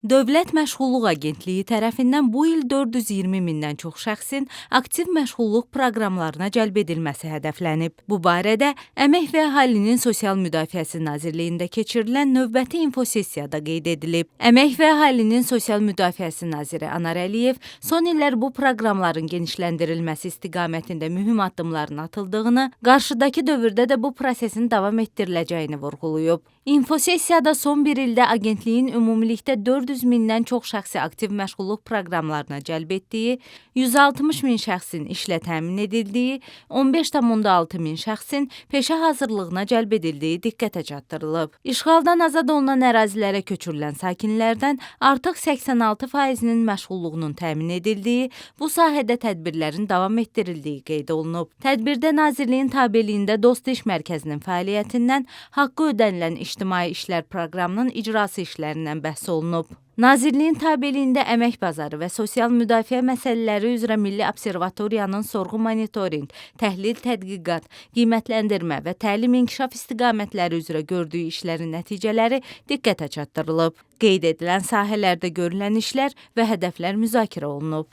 Dövlət Məşğulluq Agentliyi tərəfindən bu il 420 mindən çox şəxsin aktiv məşğulluq proqramlarına cəlb edilməsi hədəflənib. Bu barədə Əmək və Əhalinin Sosial Müdafiəsi Nazirliyində keçirilən növbəti infosessiyada qeyd edilib. Əmək və Əhalinin Sosial Müdafiəsi naziri Anar Əliyev son illər bu proqramların genişləndirilməsi istiqamətində mühüm addımların atıldığını, qarşıdakı dövrdə də bu prosesin davam etdiriləcəyini vurğulayıb. İnfosessiyada son bir ildə agentliyin ümumilikdə 400 mindən çox şəxsi aktiv məşğulluq proqramlarına cəlb etdiyi, 160 min şəxsin işlə təmin edildiyi, 15,6 min şəxsin peşə hazırlığına cəlb edildiyi diqqətə çatdırılıb. İşğaldan azad olunan ərazilərə köçürülən sakinlərdən artıq 86%-nin məşğulluğunun təmin edildiyi, bu sahədə tədbirlərin davam etdirildiyi qeyd olunub. Tədbirdə Nazirliyin tabeliyində Dost İş Mərkəzinin fəaliyyətindən, haqqı ödənilən ictimai işlər proqramının icrası işlərindən bəhs olunub. Nazirliyin tabeliyində əmək bazarı və sosial müdafiə məsələləri üzrə Milli Observatoriyanın sorğu monitorinq, təhlil tədqiqat, qiymətləndirmə və təlim inkişaf istiqamətləri üzrə gördüyü işlərin nəticələri diqqətə çatdırılıb. Qeyd edilən sahələrdə görülən işlər və hədəflər müzakirə olunub.